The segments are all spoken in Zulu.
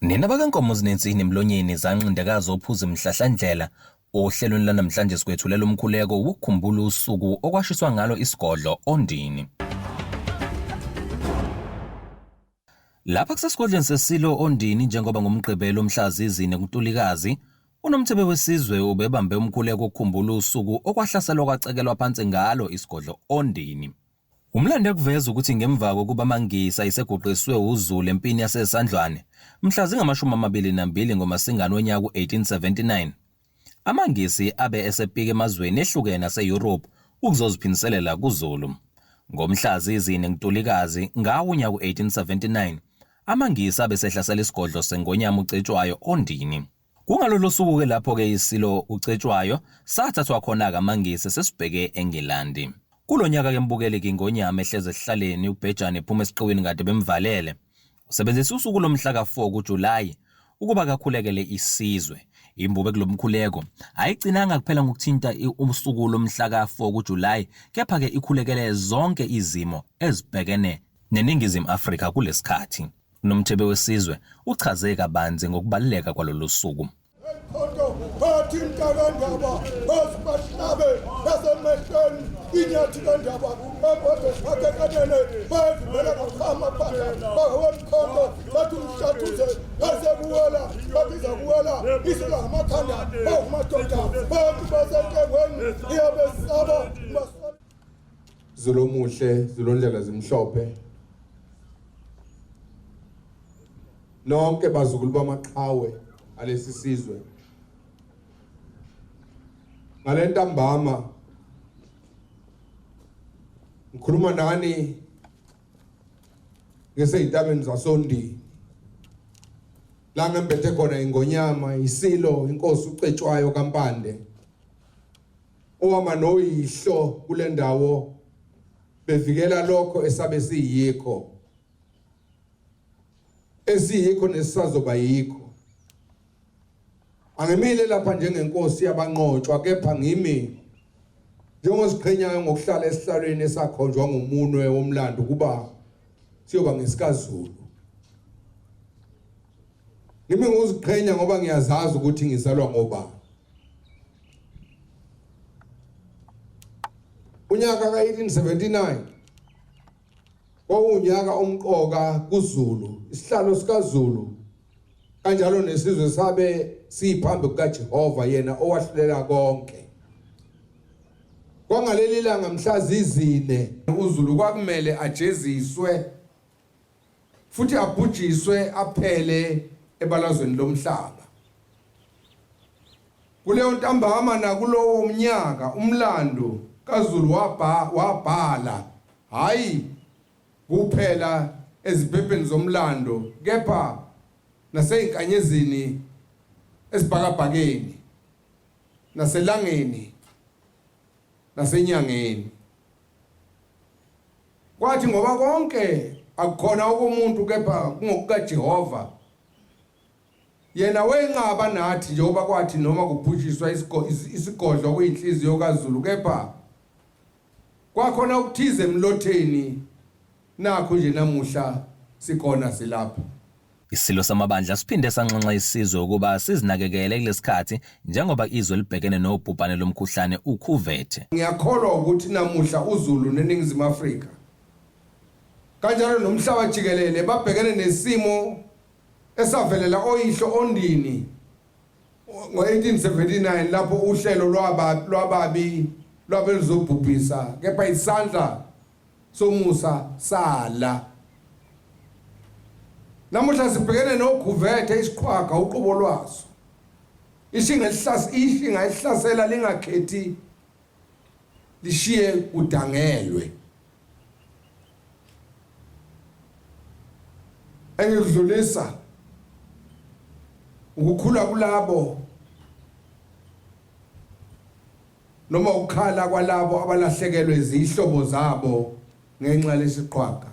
Nina bakaNkomo zinensini emlonyeni zanqindekazi ophuza imhlahlandlela ohlelweni lanamhlanje sikwethulela umkhuleko wokukhumbula usuku okwashiswa ngalo isigodlo Ondini. Lapha kusesigodlweni seSilo Ondini njengoba ngoMgqibelo mhla zizine kuNtulikazi uNomthebe wesizwe ubebambe umkhuleko wokukhumbula usuku okwahlaselwa kwacekelwa phansi ngalo isigodlo Ondini. Umlando uyakuveza ukuthi ngemva kokuba amaNgisi ayeseguqiswe uZulu empini yaseSandlwane mhla zingama-22 ngoMasingana wonyaka u-1879, amaNgisi abe esepika emazweni ehlukene ase-Europe ukuzoziphindiselela kuZulu. Ngomhla zizine kuNtulikazi ngawo unyaka u-1879, amaNgisi abe esehlasela isigodlo seNgonyama uCetshwayo oNdini. Kungalolo suku-ke lapho-ke iSilo uCetshwayo sathathwa khona-ke amaNgisi sesibheke eNgilandi. Kulo nyaka-ke mbukeli-ke iNgonyama ehlezi esihlaleni uBhejane ephuma esiqiwini kade bemvalele. Usebenzise usuku lomhla ka-4 kuJulayi ukuba kakhulekele isizwe. Imbube kulo mkhuleko ayigcinanga kuphela ngokuthinta usuku lomhla ka-4 kuJulayi kepha-ke ikhulekele zonke izimo ezibhekene neNingizimu Afrika kulesikhathi. UNomthebe wesizwe uchaze kabanzi ngokubaluleka kwalolu suku. Mkhonto bathi mntakandaba bazibahlabe nasemehlweni inyathi kandaba babodwa siphathe kanene bayavimbela kakhama phahla bawemkhonto bathi umhlathuze basekuwela babiza kuwela isila ngamakhanda bawumadoda bantu basenkengweni iyabesaba. Zulu omuhle, Zulu ondlela zimhlophe. Nonke bazukulu bamaqhawe alesi sizwe. Ngalentambama ngikhuluma nani ngiseyintabeni zasoNdini. La ngembethe khona ingonyama, isilo, inkosi uCetshwayo kaMpande. Owama noyihlo kule ndawo bevikela lokho esabe siyikho esiyikho nesisazoba yikho. Angimile lapha njengenkosi yabanqotshwa kepha ngimi njengoziqhenyayo ngokuhlala esihlalweni esakhonjwa ngomunwe womlando ukuba siyoba ngesikaZulu. Ngimi ngokuziqhenya ngoba ngiyazazi ukuthi ngizalwa ngobani. Unyaka ka-1879 kwawunyaka omqoka kuZulu, isihlalo sikaZulu kanjalo nesizwe sabe siphambi kukaJehova yena owahlulela konke. Kwangaleli langa mhla zizine uZulu kwakumele ajeziswe futhi abhujiswe aphele ebalazweni lomhlaba. Kuleyo ntambama nakulowo mnyaka umlando kaZulu wabhala hhayi kuphela eziphepheni zomlando kepha nasezinkanyezini esibhakabhakeni naselangeni nasenyangeni. Kwathi ngoba konke akukhona okomuntu kepha kungokukaJehova, yena wenqaba nathi njengoba kwathi noma kubhujiswa isigodlo kuyinhliziyo kaZulu kepha kwakhona okuthize emlotheni nakhu nje namuhla sikhona silapha. Isilo samabandla siphinde sanxenxa isizwe ukuba sizinakekele kulesikhathi njengoba izwe libhekene nobhubhane lomkhuhlane ukhuvethe. Ngiyakholwa ukuthi namuhla uZulu neNingizimu Afrika kanjalo nomhlaba jikelele babhekene nesimo esavelela oyihlo oNdini ngo-1879 lapho uhlelo lwababi lwabe luzobhubhisa kepha isandla somusa sala. Namuhla sibhekene nokhuvethe isiqhwaga uqobo lwaso. Ishinga ishinga elihlasela lingakhethi lishiye kudangelwe. Engikudlulisa ukukhula kulabo noma ukukhala kwalabo abalahlekelwe zihlobo zabo ngenxa lesiqhwaga.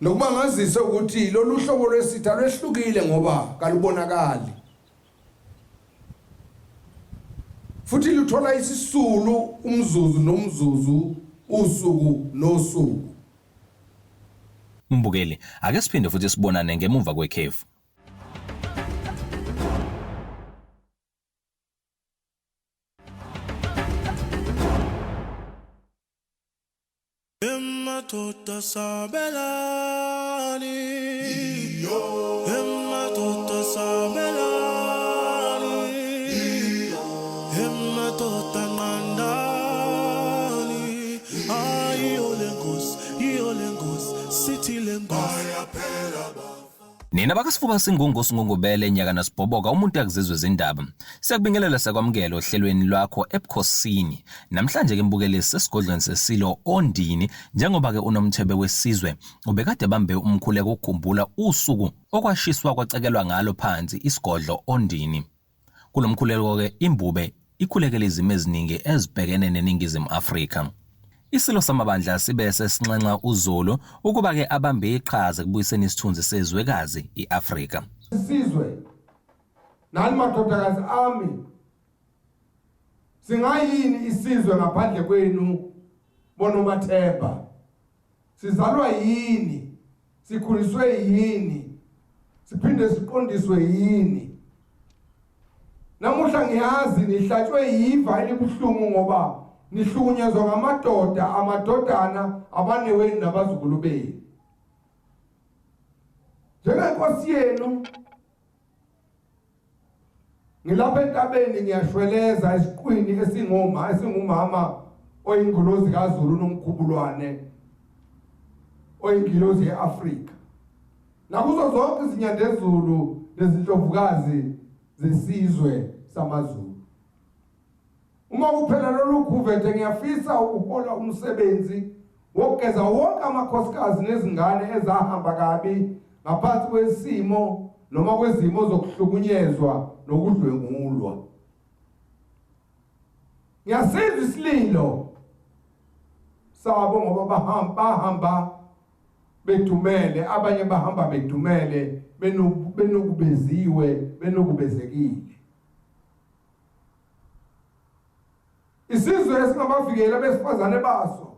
Nokuba ngazise ukuthi lolu hlobo lwesitha lwehlukile ngoba kalubonakali futhi luthola isisulu umzuzu nomzuzu usuku nosuku. Mbukeli, ake siphinde futhi sibonane ngemuva kwekhefu. Emadoda sabelani, emadoda sabelani, emadoda nqandani, ayiyo lengozi, yiyo lengozi, sithi lengozi. Nina bakasifuba singungu singungubele nyaka nasibhoboka umuntu akuzizwe izindaba. Siyakubingelela sakwamukela ohlelweni lwakho ebukhosini. Namhlanje ke mbukeli sesigodlweni sesilo Ondini njengoba ke uNomthebe wesizwe ubekade bambe umkhuleko ukukhumbula usuku okwashiswa kwacekelwa ngalo phansi isigodlo Ondini. Kulomkhuleko ke imbube ikhulekela izimo eziningi ezibhekene neNingizimu Afrika. Isilo samabandla sibe sesinxenxa uZulu ukuba ke abambe iqhaza ekubuyiseni isithunzi sezwekazi iAfrika. Isizwe nani madodakazi ami singayini isizwe ngaphandle kwenu bonomathemba sizalwa yini sikhuliswe yini siphinde siqondiswe yini namuhla ngiyazi nihlatshwe yiva elibuhlungu ngoba nihlukunyezwa ngamadoda amadodana abanewenu nabazukulu benu njengenkosi yenu Ngilapha entabeni ngiyashweleza esiqwini esingoma esingumama oyingilozi kaZulu nomkhubulwane oyingilozi yeAfrika. Nakuzo zonke izinyandezulu nezinhlovukazi zesizwe samaZulu. Uma kuphela lolu khuvethe ngiyafisa ukuhola umsebenzi wokugeza wonke amakhosikazi nezingane ezahamba kabi ngaphansi kwesimo noma kwezimo zokuhlukunyezwa nokudlwengulwa. Ngiyasizwa isililo sabo ngoba bahamba bahamba bedumele abanye bahamba bedumele benukubeziwe benukubezekile. Isizwe esingabavikeli abesifazane baso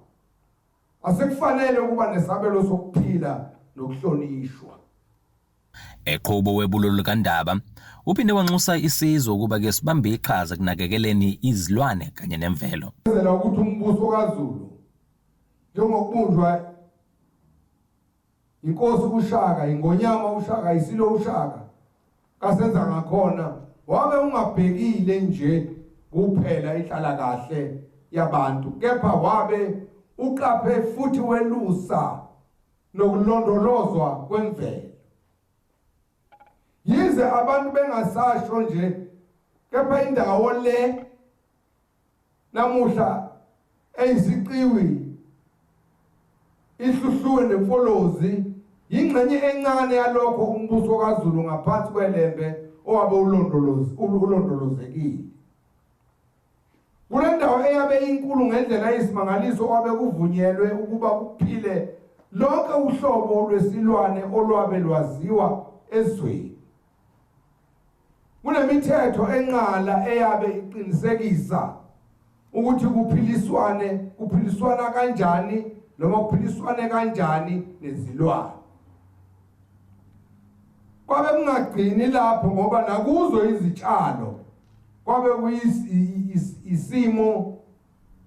asekufanele ukuba nesabelo sokuphila nokuhlonishwa. Eqhuba webulo lukaNdaba, uphinde wanxusa isizwe ukuba ke sibambe iqhaza ekunakekeleni izilwane kanye nemvelo. Kwenzela ukuthi umbuso kaZulu njengokubunjwa Inkosi uShaka, ingonyama uShaka, isilo uShaka kasenza ngakhona wabe ungabhekile nje kuphela ihlala kahle yabantu kepha wabe uqaphe futhi welusa nokulondolozwa kwemvelo. Yize abantu bengasasho nje kepha indawo le Namuhla eyisiqiwi iHluhluwe neMfolozi yingxenye encane yalokho umbuso kaZulu ngaphansi kweLembe owabe ulondolozekile. Kule ndawo eyabe inkulu ngendlela eyisimangaliso okwabe kuvunyelwe ukuba kuphile lonke uhlobo lwesilwane olwabe lwaziwa ezweni. Kunemithetho enqala eyabe iqinisekisa ukuthi kuphiliswane kuphiliswana kanjani noma kuphiliswane kanjani nezilwane. Kwabe kungagcini lapho ngoba nakuzo izitshalo kwabe kuyisimo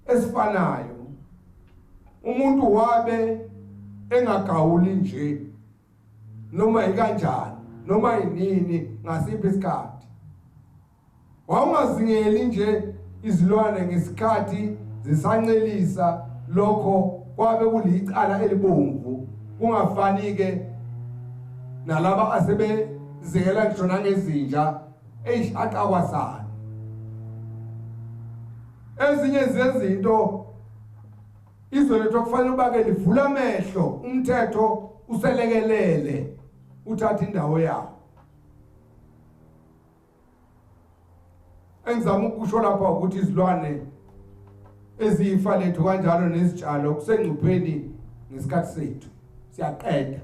esifanayo. Umuntu wabe engagawuli nje noma ikanjani noma yinini ngasiphi isikhathi wawungazingeli nje izilwane ngesikhathi zisancelisa lokho kwabe kulicala elibomvu kungafani ke nalaba asebezingela ngisho nangezinja eyishaqa kwasana ezinye zezinto Izwe lethu okufanele ubake livula amehlo umthetho uselekelele uthatha indawo yawo. Engizama ukusho lapha ukuthi izilwane eziyifa lethu kanjalo nezitshalo kusengcupheni ngesikhathi sethu siyaqeda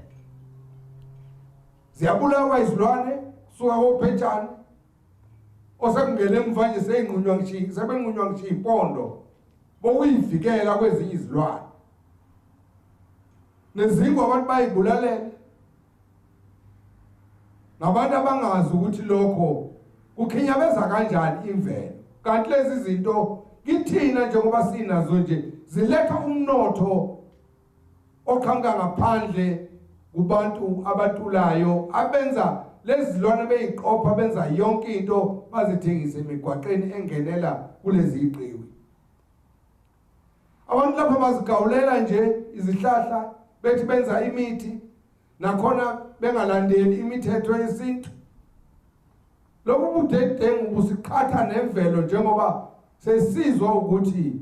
ziyabulawa izilwane kusuka kophetshane osekungene emva nje seyinqunywa ngisho sebenqunywa ngisho impondo bokuyivikela kwezinye izilwane. Nezingwe abantu bayibulalela. Ngabantu abangazi ukuthi lokho kukhinyabeza kanjani imvelo. Kanti lezi zinto kithina njengoba sinazo nje ziletha umnotho oqhamuka ngaphandle kubantu abantulayo abenza lezi zilwane beyiqopha benza yonke into bazithengise emigwaqeni engenela kulezi ziqiwi. Abantu lapha bazigawulela nje izihlahla bethi benza imithi nakhona bengalandeli imithetho yesintu. Lobu budedengu busiqhatha nemvelo njengoba sesizwa ukuthi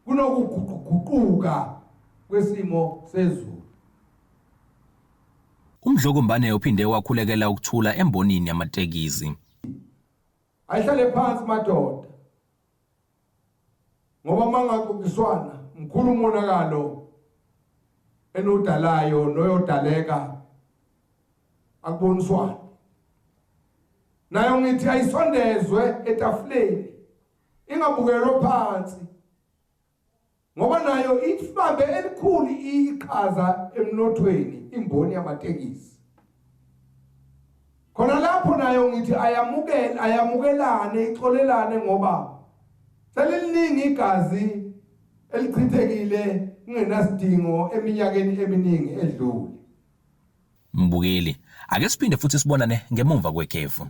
kunokuguquguquka kwesimo sezulu. UMdlokombane uphinde wakhulekela ukuthula embonini yamatekisi. Ayihlale phansi madoda. Ngoba mangaxoxiswana mkhulu umonakalo enodalayo noyodaleka akuboniswana. Nayo ngithi ayisondezwe etafuleni ingabukelwa phansi ngoba nayo ibambe elikhulu iqhaza emnothweni imboni yamatekisi. Khona lapho nayo ngithi ayamukele ayamukelane ixolelane ngoba seliningi igazi elichithekile kungenasidingo eminyakeni eminingi edlule. Mbukeli, ake siphinde futhi sibonane ngemumva kwekhefu.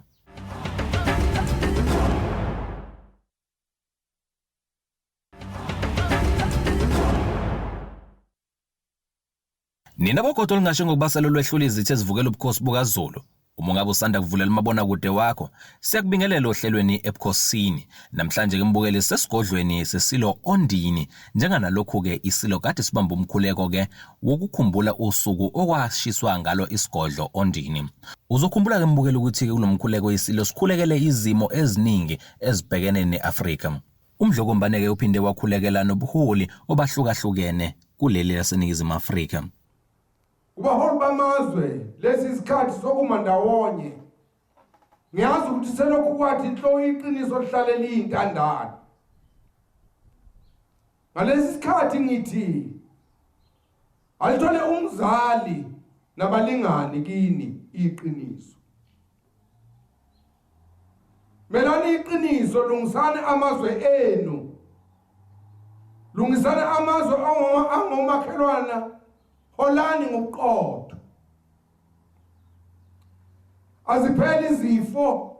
Nina bogodo olungasho ngokubasela olwehlula izitha ezivukela ubukhosi bukaZulu. Uma ungabe usanda kuvulela umabonakude wakho, siyakubingelela ohlelweni ebukhosini. Namhlanje ke mbukeli sesigodlweni sesilo Ondini. Njenganalokhu ke isilo kade sibamba umkhuleko ke wokukhumbula usuku okwashiswa ngalo isigodlo Ondini. Uzokhumbula ke mbukeli ukuthi ke kulomkhuleko isilo sikhulekele izimo eziningi ezibhekene neAfrika. UMdlokombane ke uphinde wakhulekela nobuholi obahlukahlukene kuleli laseNingizimu Afrika. Kubaholi bamazwe lesi isikhathi sokuma ndawonye. Ngiyazi ukuthi selokhu kwathi inhlo iqiniso lihlale liyintandane. Ngalesi sikhathi ngithi alithole umzali nabalingani kini iqiniso. Melani iqiniso, lungisani amazwe enu. Lungisani amazwe angomakhelwana, holani ngobuqotho. Azipheli izifo.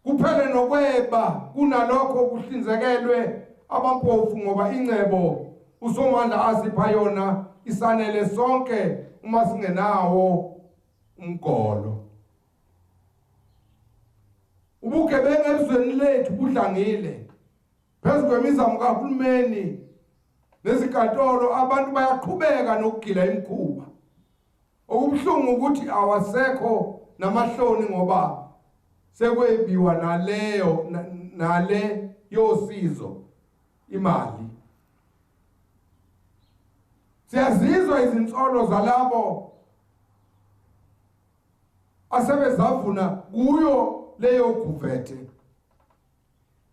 Kuphele nokweba kunalokho kuhlinzekelwe abampofu ngoba ingcebo uSomandla asipha yona isanele sonke uma singenawo umgolo. Ubugebengu ezweni lethu budlangile. Phezu kwemizamo kahulumeni nezinkantolo abantu bayaqhubeka nokugila imikhuba. Okubuhlungu ukuthi awasekho namahloni ngoba sekwebiwa naleyo nale yosizo imali. Siyazizwa izinsolo zalabo asebezavuna kuyo leyo guvethe.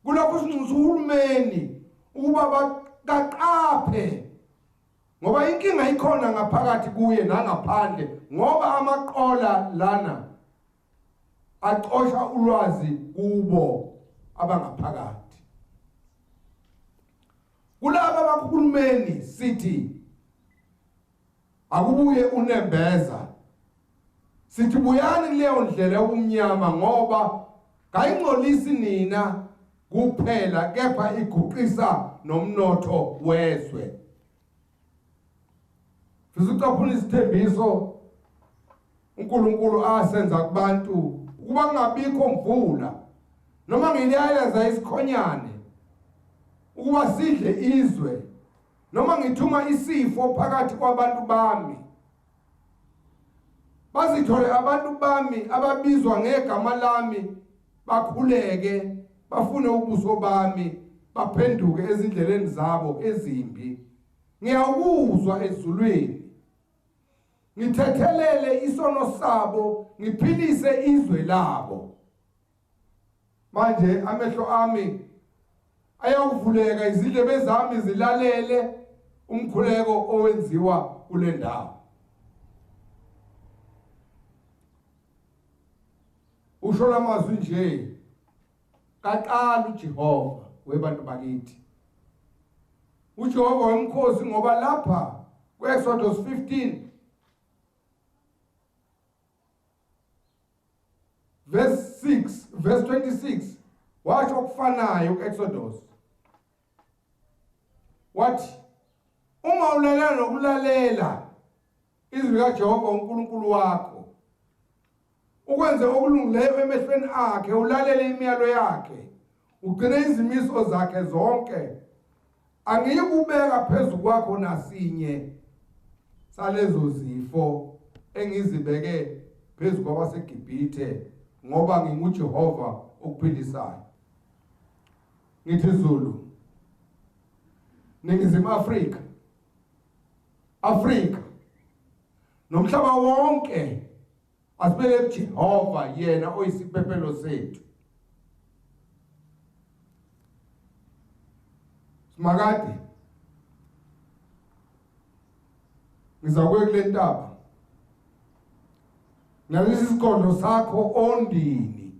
Kulokhu sinxusa uhulumeni ukuba baqaphe ngoba inkinga ikhona ngaphakathi kuye nangaphandle ngoba amaqola lana acosha ulwazi kubo abangaphakathi. Kulaba abakuhulumeni sithi akubuye unembeza, sithi buyani kuleyo ndlela yobumnyama ngoba kayingcolisi nina kuphela kepha iguqisa nomnotho wezwe. Sizucaphuna isithembiso uNkulunkulu asenza kubantu ukuba kungabikho mvula noma ngiliyaleza isikhonyane ukuba sidle izwe noma ngithuma isifo phakathi kwabantu bami. Bazithole abantu bami ababizwa ngegama lami bakhuleke bafune ubuso bami baphenduke ezindleleni zabo ezimbi. Ngiyakuzwa ezulwini ngithethelele isono sabo ngiphilise izwe labo. Manje amehlo ami ayawuvuleka, izindlebe zami zilalele. Umkhuleko owenziwa kule ndawo. Usho lamazwi nje kaqala uJehova webantu bakithi. UJehova wemkhosi ngoba lapha kuExodus 15 verse 6 verse 26 washo okufanayo kuExodus. Wathi uma ulalela nokulalela izwi likaJehova uNkulunkulu wakho ukwenze okulungileyo emehlweni akhe ulalele imiyalo yakhe ugcine izimiso zakhe zonke angiyikubeka phezu kwakho nasinye salezo zifo engizibeke phezu kwabaseGibhithe ngoba nginguJehova okuphilisayo. Ngithi Zulu, Ningizimu Afrika, Afrika nomhlaba wonke asibele kuJehova yena oyisiphephelo sethu. Simakade ngizakuye kule ntaba nalesi sigodlo sakho ondini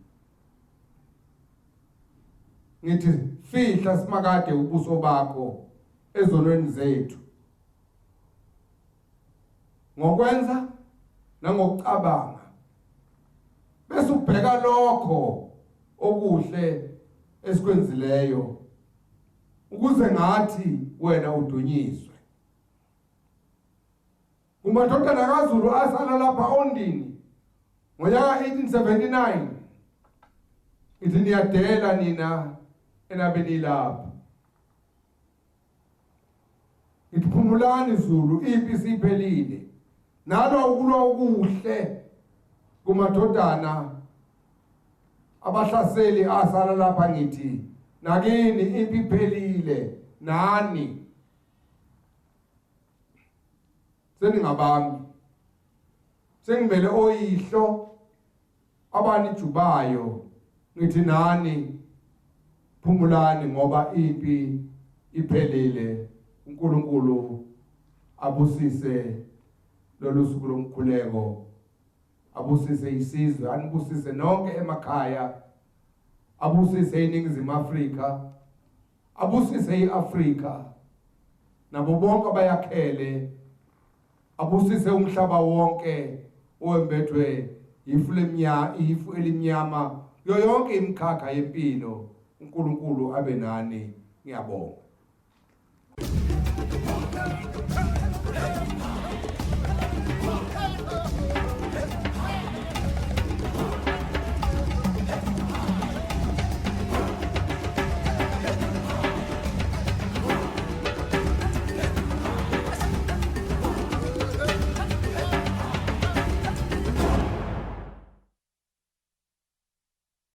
ngithi fihla simakade ubuso bakho ezonweni zethu ngokwenza nangokucabanga bese ubheka lokho okuhle esikwenzileyo ukuze ngathi wena udunyiswe. Kumadodana kaZulu asala lapha oNdini ngonyaka 1879 ngithi niyadela nina enabe nilapha. Ngithi phumulani Zulu impi siphelile. Nalwa ukulwa okuhle kumadodana abahlaseli asala lapha ngithi nakini impi iphelile nani seningabami sengimele oyihlo abanijubayo ngithi nani phumulani ngoba impi iphelile. uNkulunkulu abusise lolu suku lomkhuleko, abusise isizwe, anibusise nonke emakhaya, abusise iNingizimu Afrika, abusise iAfrika nabo bonke abayakhele, abusise umhlaba wonke owembethwe yifu lemnyama, ifu elimnyama kuyo yonke imikhakha yempilo. uNkulunkulu abe nani. Ngiyabonga.